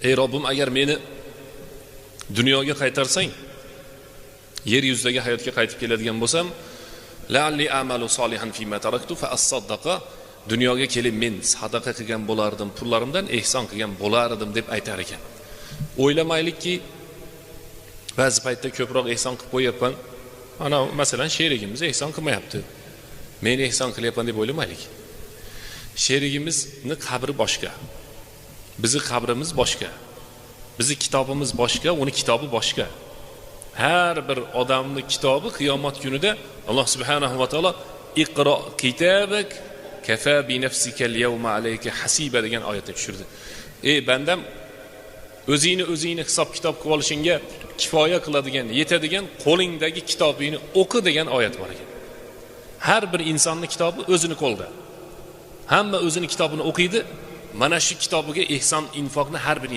Ey Robbim, agar meni dunyoga qaytarsang, yer yuzidagi hayotga qaytib keladigan bo'lsam, la'alli a'malu solihan fima taraktu fa as-saddaqa, dunyoga kelib men sadaqa qilgan bo'lardim, pullarimdan ehson qilgan bo'lardim deb aytar ekan. O'ylamaylikki, ba'zi paytda ko'proq ehson qilib qo'yapman. Ana masalan sherigimiz ehson qilmayapti. Men ehson qilyapman deb o'ylamaylik. Sherigimizni qabri boshqa. Bizi qabrimiz boshqa. Bizi kitobimiz boshqa, uni kitobi boshqa. Har bir odamni kitobi qiyomat kunida Alloh subhanahu va taolo iqro kitabak kafa bi nafsika al-yawma alayka hasiba degan oyatni tushirdi. Ey bandam, o'zingni o'zingni hisob kitob qilib olishingga kifoya qiladigan, yetadigan qo'lingdagi kitobingni o'qi degan oyat bor ekan. Har bir insonning kitobi o'zini qo'lida. Hamma o'zini kitobini o'qiydi. Mana shu kitobiga ehson infoqni har bir